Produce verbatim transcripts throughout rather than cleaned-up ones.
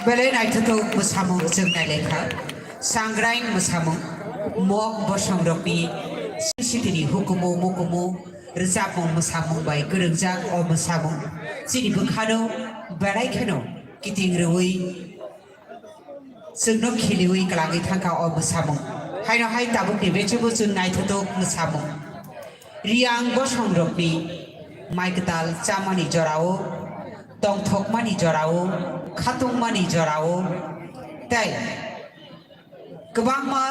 Belai naithothok bwsamung chwng nailaikha. Sangraing mwsamung, mok bosongrokni sitini hukumu mukumu rwchapmung mwsamung bai kwrwngjak o mwsamung chini bwkhano belai kheno kiting rwui chwngno khiliui kwlangwi thangkha o mwsamung. Haino hai tabukni bechugo chwng naithothok mwsamung. Riyang bosongrokni mai kwtal chamani jorao, tongthokmani jorao, khatungmani jorao, tei kwbangma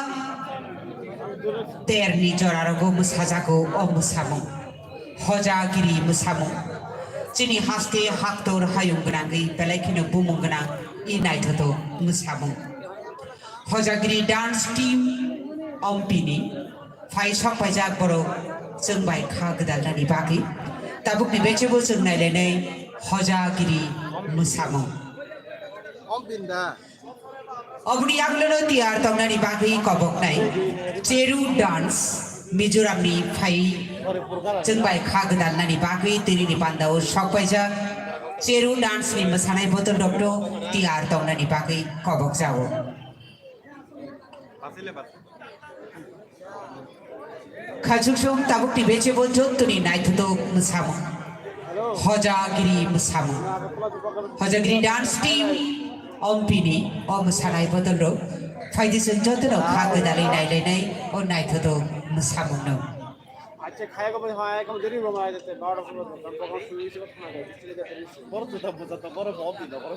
terni jorarogo mwsajago o mwsamung. Hojagiri mwsamung. Chini haste haktor hayung gwnangwi belai kheno bumung gwnang i naithothok mwsamung. Hojagiri dance team Ompini phai sok paijak borok chwng bai kha gwdalnani bagwi. Tabukni bechebo chwng nailainai Hojagiri mwsamung. Oboni yaglwno tiyar tongnani bagwi koboknai Cheru Dance Mizoramni phai chwng bai kha gwdalnani bagwi twini ni pandao sok paijak. Cheru Dance ni mwsanai bodol rokno tiyar tongnani bagwi kobok jao. Khachuksong tabukni bechebo jottoni naithothok mwsamung. Hojagiri mwsamung. Hojagiri dance team Ompini o mwsanai bodol rok. Phaidi chwng jotono kha gwdalwi nailainai o naithothok mwsamungno. Acha khaya ko bhai, khaya ko jori bo mara jate, bar ko bo kam ko sui se khana jate, chile jate. Bor juta buja to bor bo bi do bor.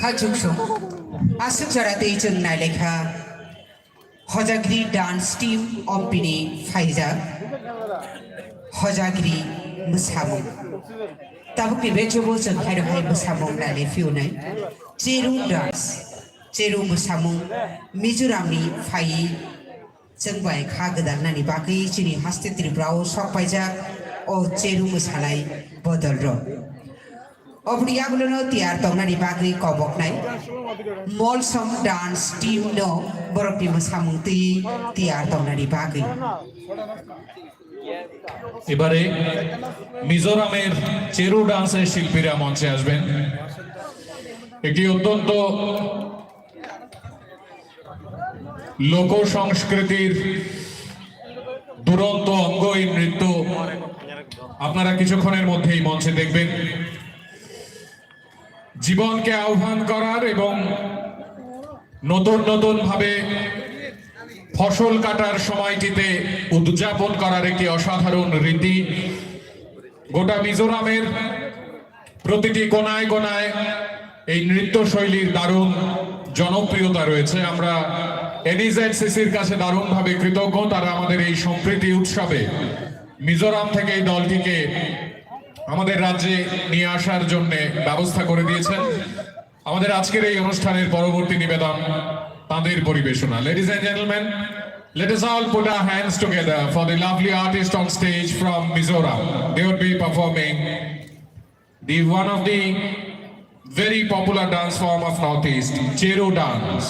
Khachuk song. Aswk jora twi chwng nai lekha. Hojagri dance team ompini phaijak. Hojagri mwsamung. Tabukni bechebo chwng haino hai mwsamung nai le phiyunai. Cheru dance. Cheru mwsamung Mizoramni phaiwi chwng bai kha gwdalnani bagwi chini haste Tripura o sok paijak o cheru mwsanai bodol rok. Oboni yagulono tiyar tongnani bagwi koboknai. Molsom dance team no borokni mwsamung twi tiyar tongnani bagwi. এবারে মিজোরামের চেরু ডান্সের শিল্পীরা মঞ্চে আসবেন। একটি অত্যন্ত লোক সংস্কৃতির দুরন্ত অঙ্গ এই নৃত্য। আপনারা কিছুক্ষণের মধ্যেই মঞ্চে দেখবেন। জীবনকে আহ্বান করার এবং নতুন নতুন ভাবে ফসল কাটার সময়টিতে উদযাপন করার একটি অসাধারণ রীতি। গোটা মিজোরামের প্রতিটি কোনায় কোনায় এই নৃত্য শৈলীর দারুণ জনপ্রিয়তা রয়েছে। আমরা এনইজেডসিসির কাছে দারুণভাবে কৃতজ্ঞ, তারা আমাদের এই সম্প্রীতি উৎসবে মিজোরাম থেকে এই দলটিকে আমাদের রাজ্যে নিয়ে আসার জন্য ব্যবস্থা করে দিয়েছেন। আমাদের আজকের এই অনুষ্ঠানের পরবর্তী নিবেদন তাদের পরিবেশনা। Ladies and gentlemen, let us all put our hands together for the lovely artist on stage from Mizoram. They would be performing the one of the very popular dance form of Northeast, Cheru dance.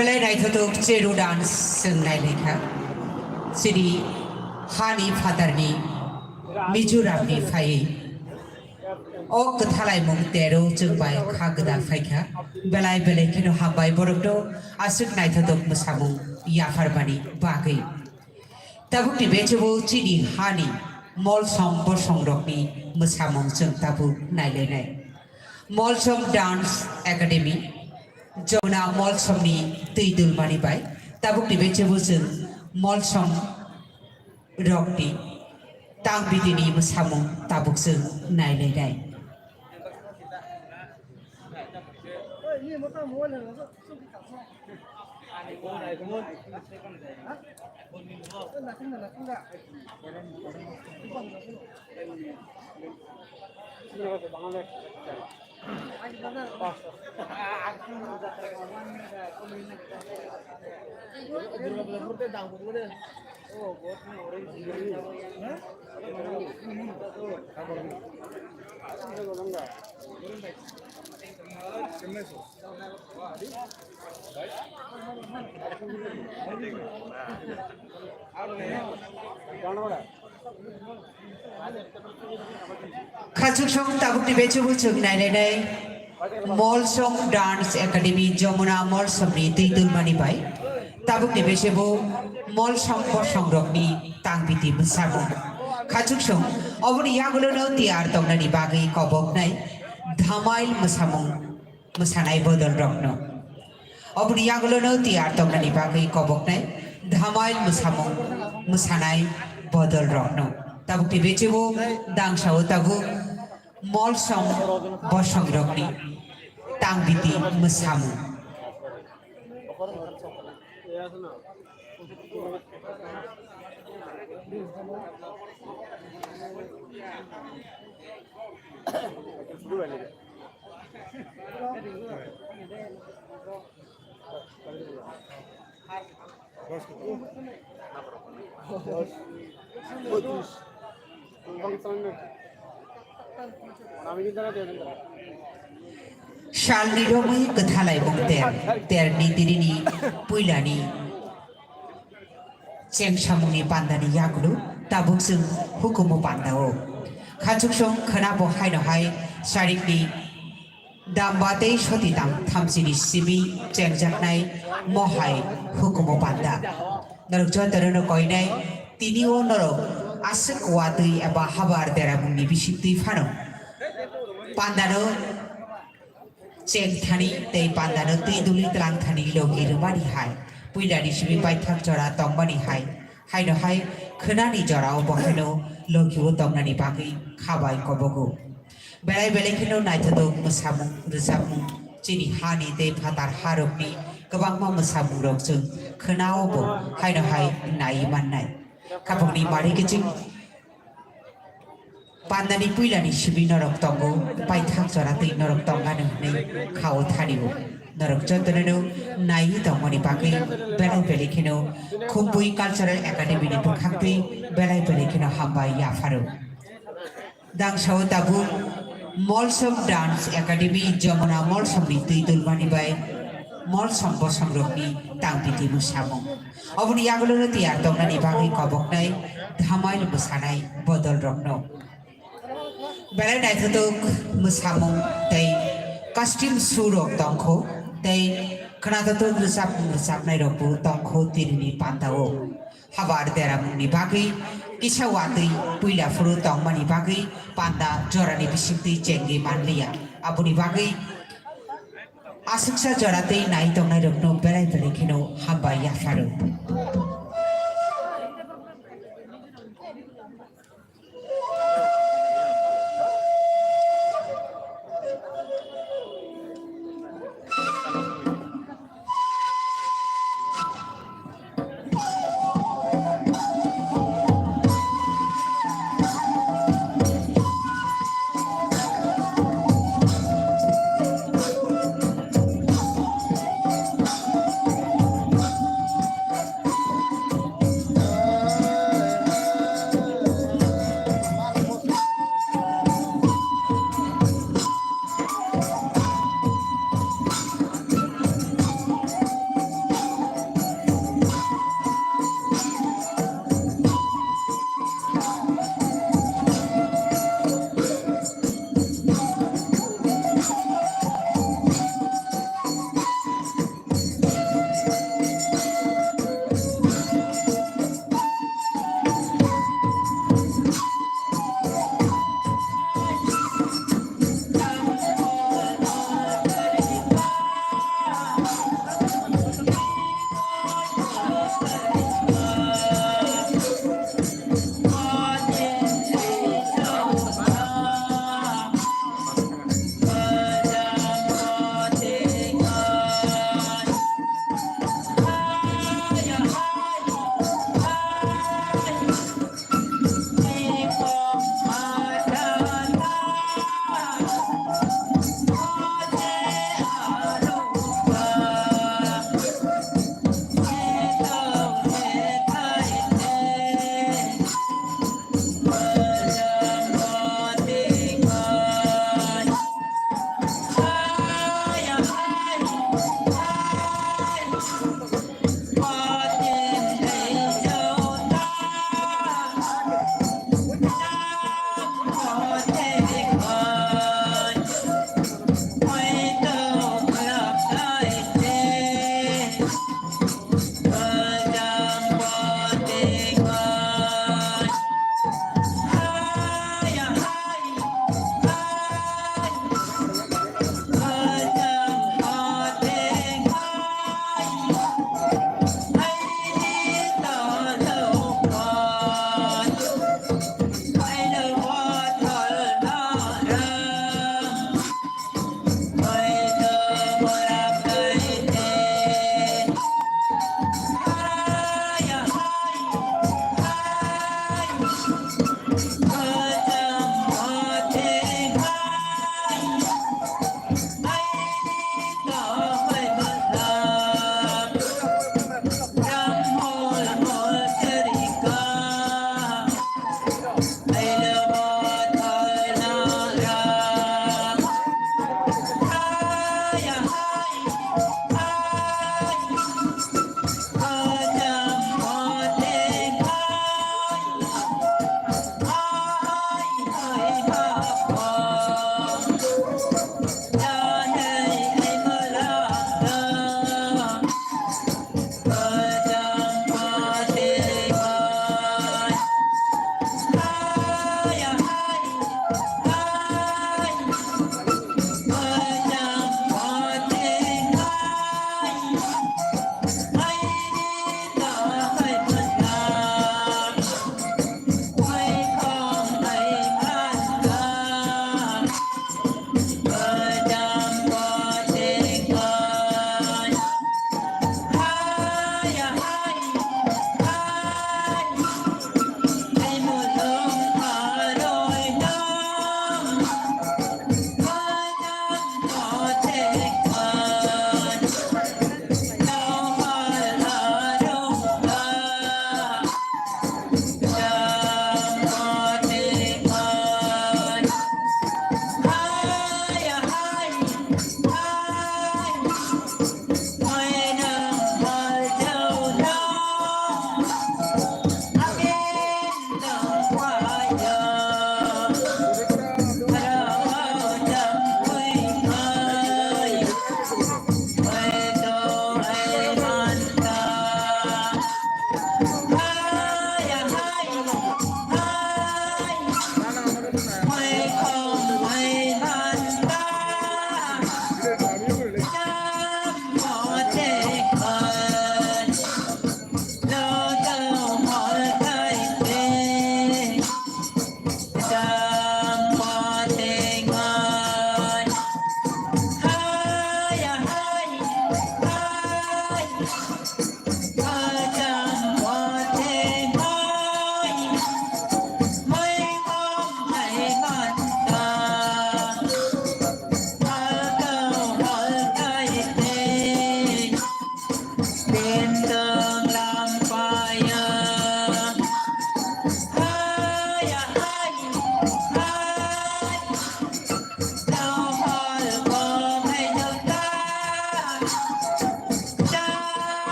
Belai naithothok cheru dance chwng nailaikha. Chini hani phatarni Mizoramni phaiwi. O kwthalaimung tero chwng bai kha gwdal phaikha. Belai belai kheno hambai borokno aswk naithothok mwsamung yapharmani bagwi. Tabukni bechebo chini hani Molsom bosongrokni mwsamung chwng tabuk nailainai. Molsom Dance Academy, Jomuna Molsomni twi dulmani bai tabukni bechebo chwng Molsom rokni tangbitini mwsamung tabuk chwng nailainai. Khachuksong tabukni bechebo chwng nailainai Molsom Dance Academy Jomuna Molsomni twi dulmani bai tabukni bechebo Molsom bosongrokni tangbiti mwsamung. Khachuksong oboni yagulono tiyar tongnani bagwi koboknai Dhamail mwsamung mwsanai bodol rokno. Oboni yagulono tiyar tongnani bagwi koboknai Dhamail mwsamung mwsanai bodol rokno. Tabukni bechebo dangsao tabuk Molsom bosongrokni tangbiti mwsamung. Salni romwi kwthalaimung ter, terni tirini puilani chengsamungni pandani yagulo tabuk chwng hukumu pandao. Khachuksong khwnabo haino hai sarikni damba tei soti tam thamchini simi chengjaknai mohai hukumu panda. Norok jotono koinai tini o norok aswk watwi eba habar deramungni bisingtwi phano pandano chengthani tei pandano twi duli twlangthani logi rwmani hai, puilani simi paithak jora tongmani hai, haino hai khwnani jorao bo haino logi o tongnani bagwi khabai kobogo. Belai belai kheno naithothok mwsamung, rwchapmung, chini hani tei phatar harokni kwbangma mwsamungrok chwng khwnao bo haino hai naiwi mannai. Khapokni mari kiching Pandani puilani simi norok tongo, paithak jora twi norok tongmani hwnwi khao thanio. Norok jotono naiwi tongmani bagwi belai belai kheno Khumpui Cultural Academy ni bwkhak twi belai belai kheno hambai yapharo. Dangsao tabuk Molsom Dance Academy Jamuna Molsomni twi dulmani bai Molsom bosongrokni tangpiti mwsamung. Oboni yagulono tiyar tongnani bagwi koboknai Dhamail mwsanai bodolrokno. Belai naithothok mwsamung tei costume show rok tongkho tei khwnathothok rwchapmung rwchapnairokbo tongkho tinini pandao. Habar deramungni bagwi kisa watwi puila phuru tongmani bagwi panda jorani bisingtwi chengwi manliya. Aboni bagwi aswksa jora tei nai tongnairokno belai belai kheno hambai yapharo.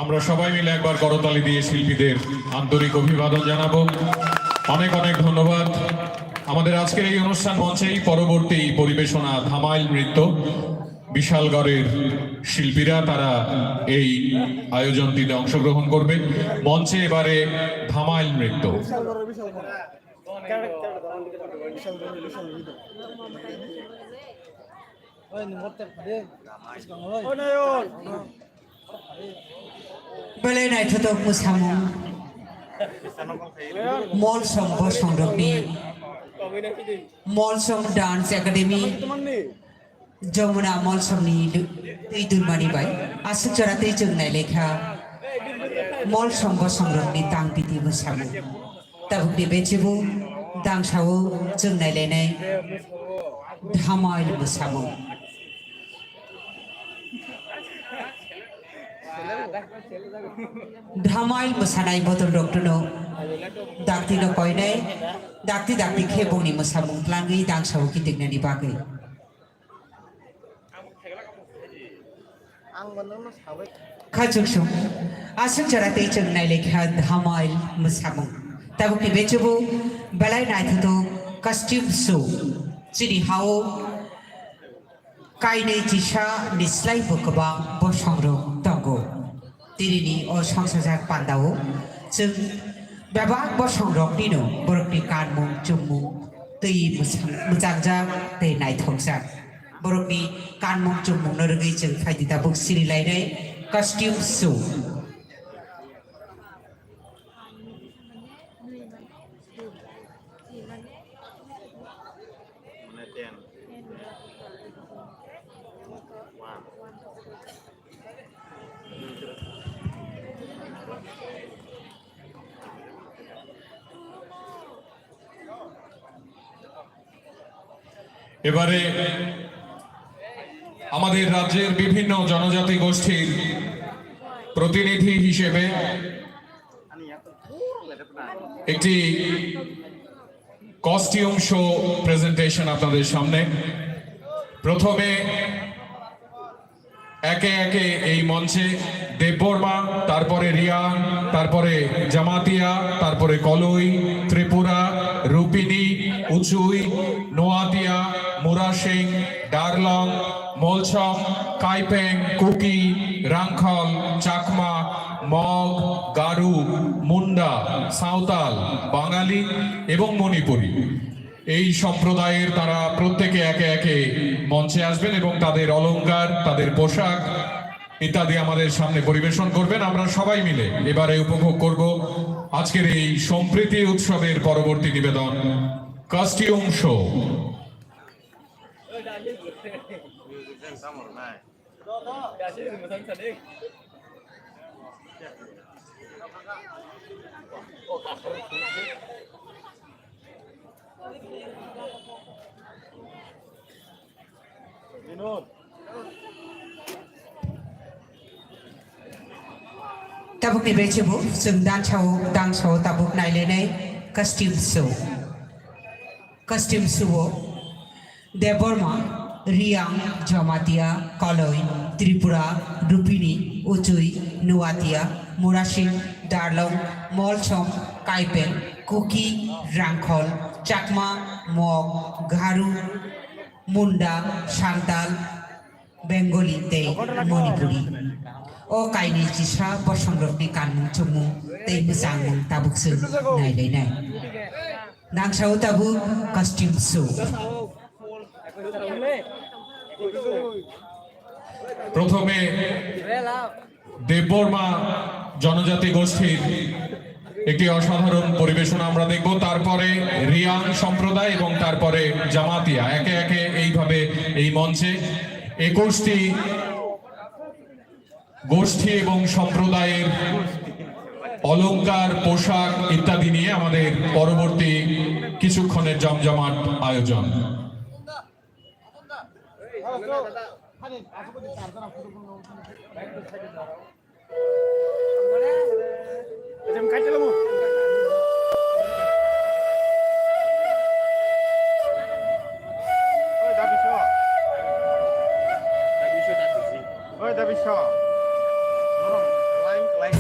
আমরা সবাই মিলে একবার করতালি দিয়ে শিল্পীদের আন্তরিক অভিবাদন জানাবো। অনেক অনেক ধন্যবাদ। আমাদের আজকের এই অনুষ্ঠান মঞ্চেই পরবর্তী পরিবেশনা ধামাইল নৃত্য। বিশালগড়ের শিল্পীরা তারা এই আয়োজনটিতে অংশগ্রহণ করবে। মঞ্চে এবারে ধামাইল নৃত্য। Belai naithothok mwsamung. Molsom bosongrokni Molsom Dance Academy, Jamuna Molsomni du-, twi durmani bai aswk jora twi chwng nailaikha. Molsom bosongrokni tang biti mwsamung. Tabukni bechibung dangsao chwng nailainai Dhamail mwsamung. Dhamail mwsanai bodol rokno dakti no koinai, dakti dakti khe bongni mwsamung tlangwi dangsao kitiknani bagwi. Kha chuk sung. Aswk jora tei chwng nailaikha Dhamail mwsamung. Tabukni bechibung belai naithothok costume show. Chini hao kainwi chisa ni slai bo kwbang bosongrok tongo. Tinini o songsajak pandao chwng bebak bosongroknino borokni kanmung chumung twi mwchang-, mwchangjak tei naithokjak. Borokni kanmung chumungno rwgwi chwng phaidi tabuk siri lainai costume show. এবারে আমাদের রাজ্যের বিভিন্ন জনজাতি গোষ্ঠীর প্রতিনিধি হিসেবে একটি costume show presentation আপনাদের সামনে। প্রথমে একে একে এই মঞ্চে দেববর্মা, তারপরে রিয়াং, তারপরে জামাতিয়া, তারপরে কলই, ত্রিপুরা, রূপিণী, উচুই, নোয়াতিয়া, মুরাসিং, ডারলং, মলছম, কাইপেং, কুকি, রাংখল, চাকমা, মগ, গারু, মুন্ডা, সাঁওতাল, বাঙালি এবং মণিপুরী। এই সম্প্রদায়ের তারা প্রত্যেকে একে একে মঞ্চে আসবেন এবং তাদের অলংকার, তাদের পোশাক ইত্যাদি আমাদের সামনে পরিবেশন করবেন। আমরা সবাই মিলে এবারে উপভোগ করব আজকের এই সম্প্রীতি উৎসবের পরবর্তী নিবেদন, costume show. Tabukni bechebo chwng dansao dangsao tabuk nailainai costume show. Costume show-o Debbarma, Riang, Jamatia, Kaloi, Tripura, Rupini, Uchui, Nuatia, Murasing, Darlong, Molsom, Kaipel, Kuki, Rangkhol, Chakma, Mog, Gharu, Munda, Santal, Bengali tei Manipuri. O kainwi chisa bosongrokni kanmung chumung tei mwchangmung tabuk chwng nailainai. Nangsao tabuk costume show. প্রথমে দেববর্মা জনজাতি গোষ্ঠীর একটি অসাধারণ পরিবেশনা আমরা দেখব, তারপরে রিয়াং সম্প্রদায় এবং তারপরে জামাতিয়া একে একে এইভাবে এই মঞ্চে একুশটি গোষ্ঠী এবং সম্প্রদায়ের অলংকার, পোশাক ইত্যাদি নিয়ে আমাদের পরবর্তী কিছুক্ষণের জমজমাট আয়োজন। Oi, da bisa. Norong lain, lain.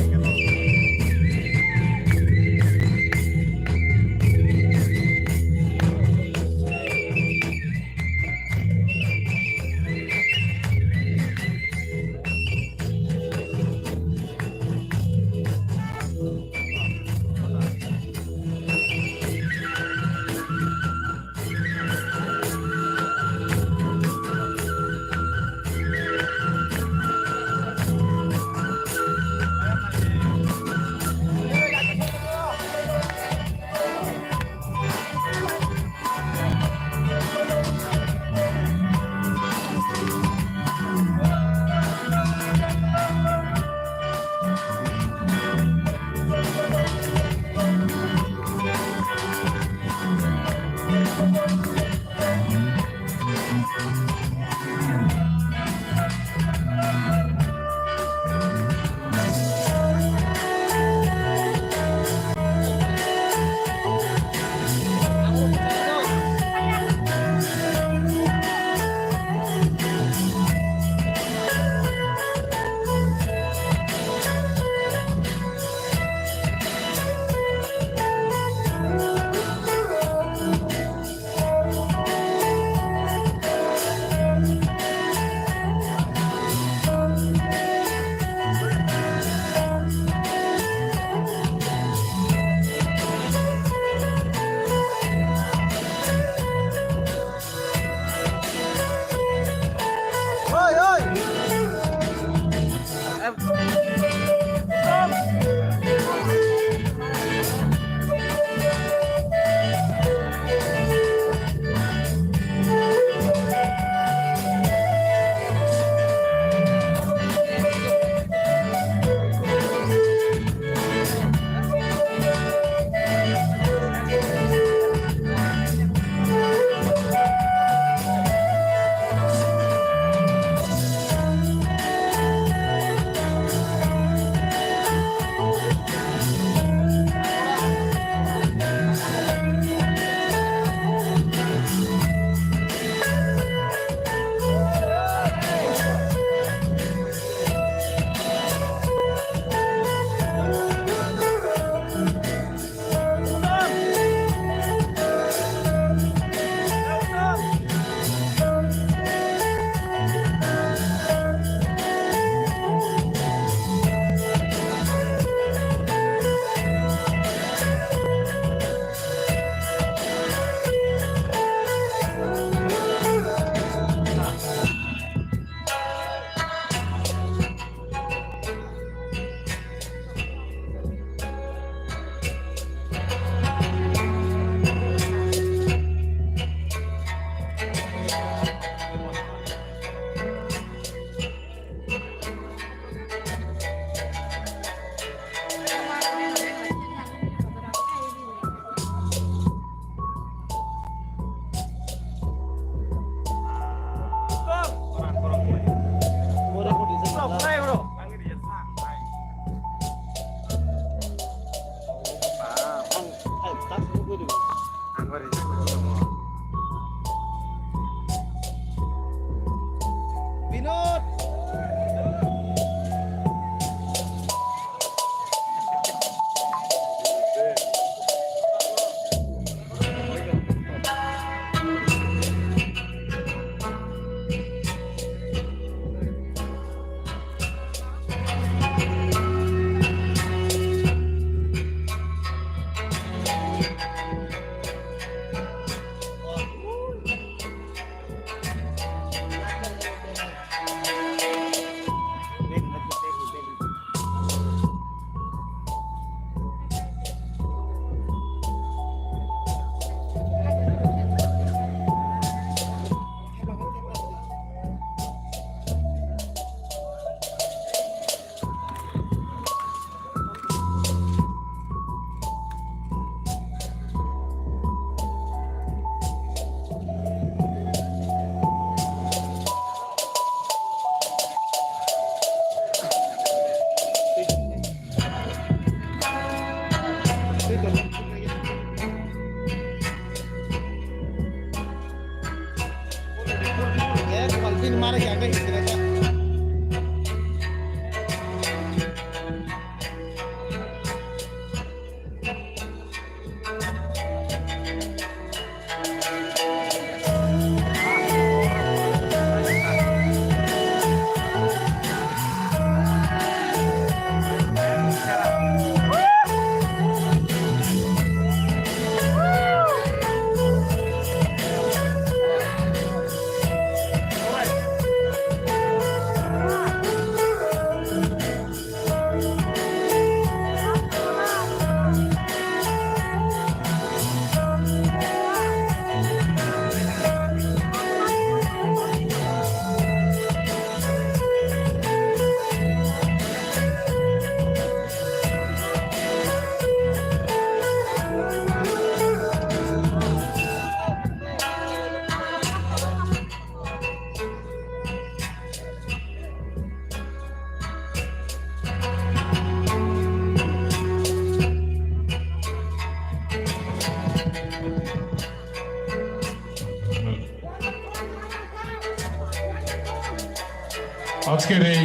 আজকের এই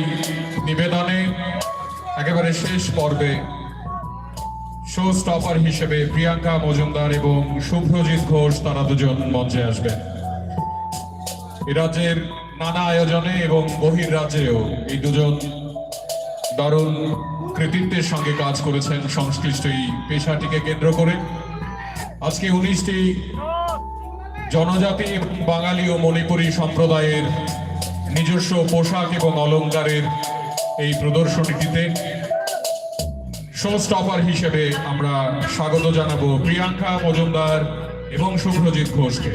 নিবেদনে একেবারে শেষ পর্বে শো স্টপার হিসেবে প্রিয়াঙ্কা মজুমদার এবং শুভ্রজিৎ ঘোষ তারা দুজন মঞ্চে আসবেন। এ রাজ্যের নানা আয়োজনে এবং বহির রাজ্যেও এই দুজন দারুণ কৃতিত্বের সঙ্গে কাজ করেছেন সংশ্লিষ্ট এই পেশাটিকে কেন্দ্র করে। আজকে উনিশটি জনজাতি এবং বাঙালি ও মণিপুরী সম্প্রদায়ের নিজস্ব পোশাক এবং অলংকারের এই প্রদর্শনীটিতে শো স্টপার হিসেবে আমরা স্বাগত জানাবো প্রিয়াঙ্কা মজুমদার এবং শুভ্রজিৎ ঘোষকে।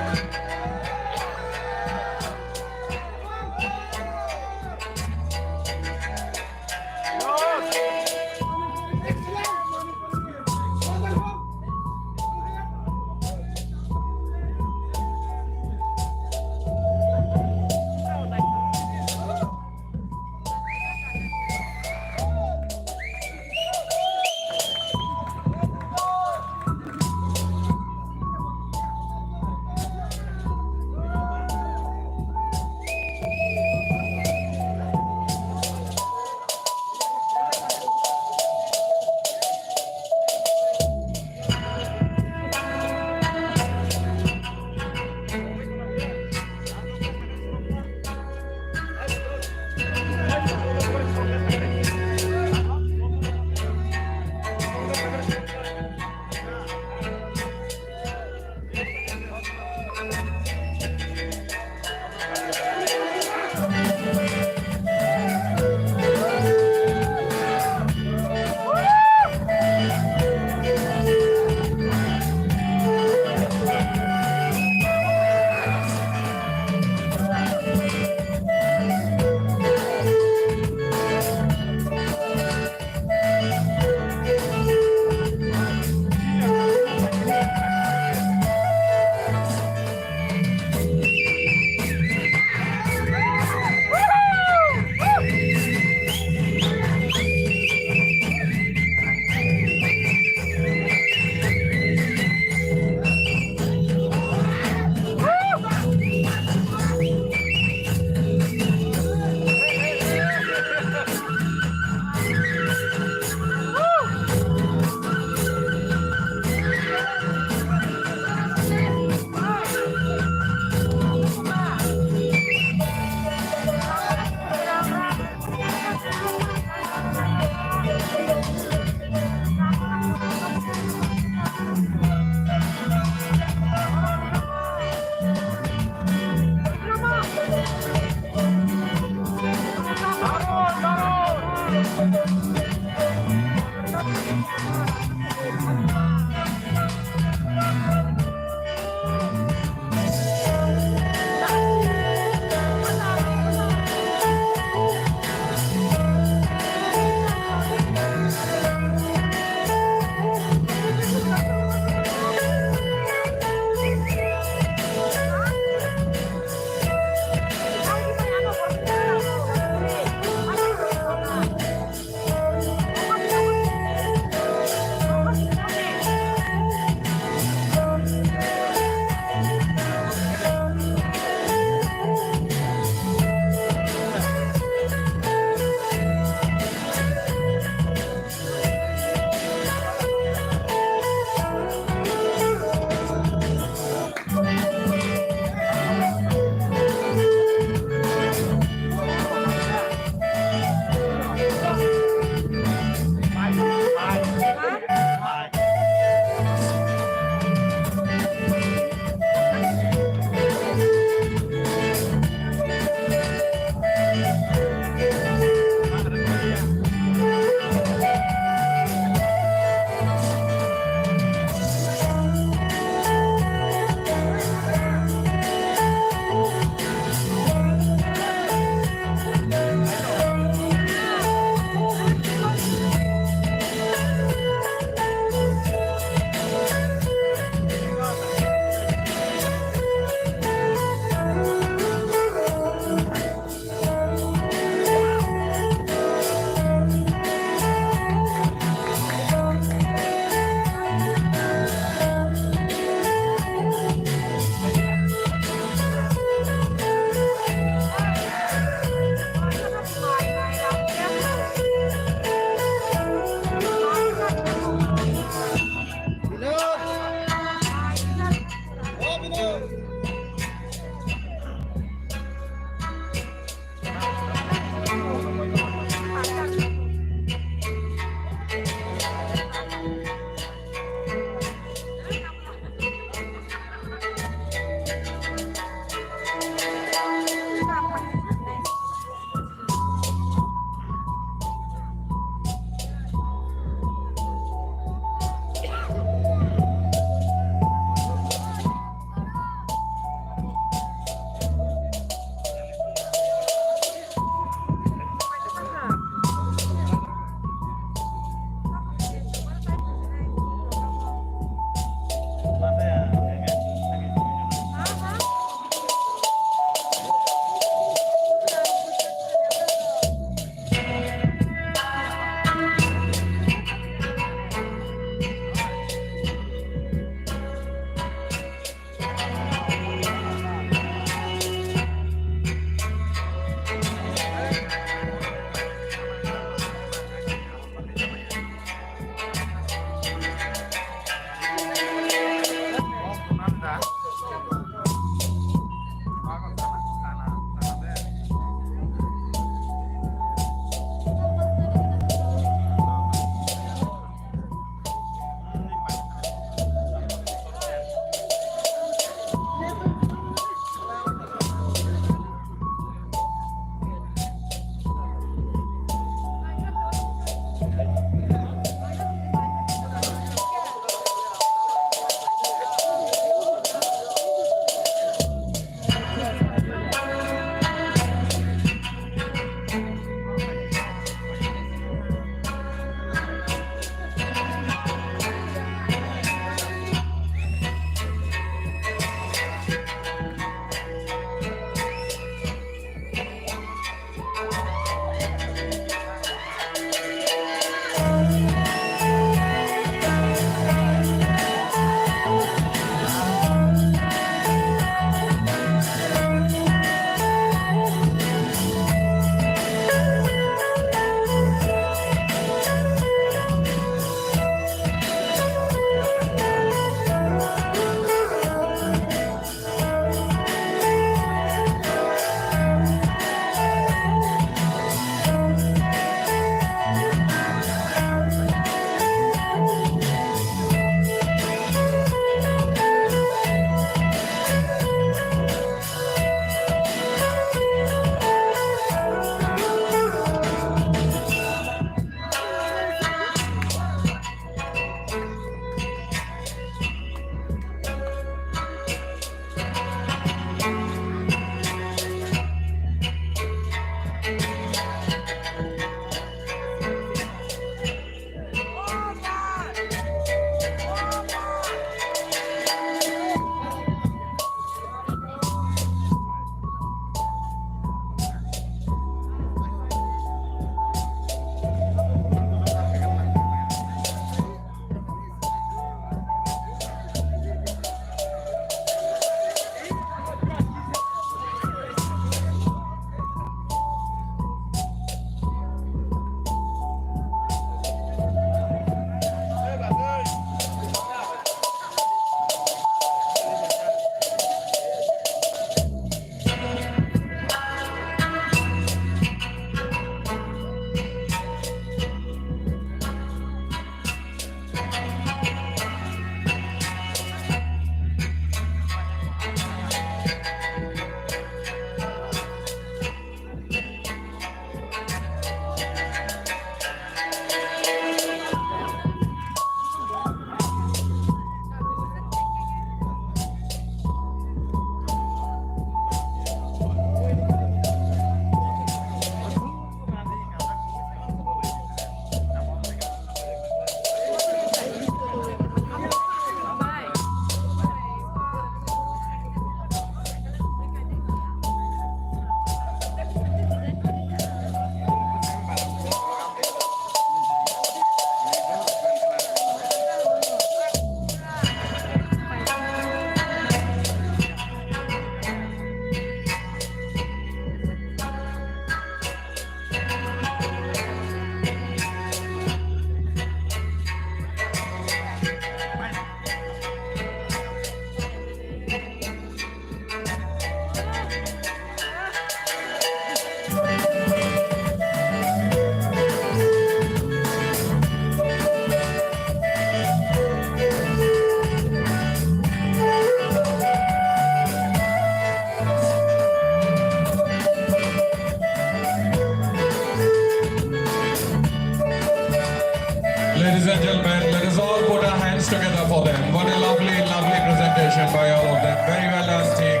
Gentlemen, let us all put our hands together for them. What a lovely, lovely presentation by all of them. Very well done, team.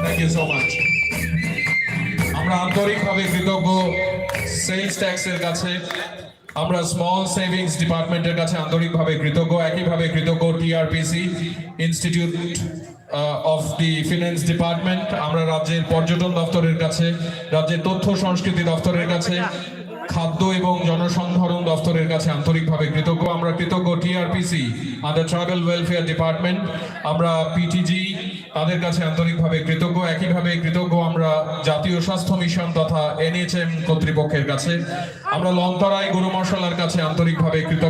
Thank you so much. আমরা আন্তরিকভাবে কৃতজ্ঞ সেলস ট্যাক্সের কাছে, আমরা স্মল সেভিংস ডিপার্টমেন্টের কাছে আন্তরিকভাবে কৃতজ্ঞ, একইভাবে কৃতজ্ঞ TRPC institute of the finance department, আমরা রাজ্যের পর্যটন দপ্তরের কাছে, রাজ্যের তথ্য সংস্কৃতি দপ্তরের কাছে, খাদ্য এবং জনসংধারণ দপ্তরের কাছে আন্তরিকভাবে কৃতজ্ঞ। আমরা কৃতজ্ঞ TRPC under tribal welfare department, আমরা পিটিজি তাদের কাছে আন্তরিকভাবে কৃতজ্ঞ। একইভাবে কৃতজ্ঞ আমরা জাতীয় স্বাস্থ্য মিশন তথা এনএইচএম কর্তৃপক্ষের কাছে। আমরা লংতরাই গরু মশলার কাছে আন্তরিকভাবে কৃতজ্ঞ।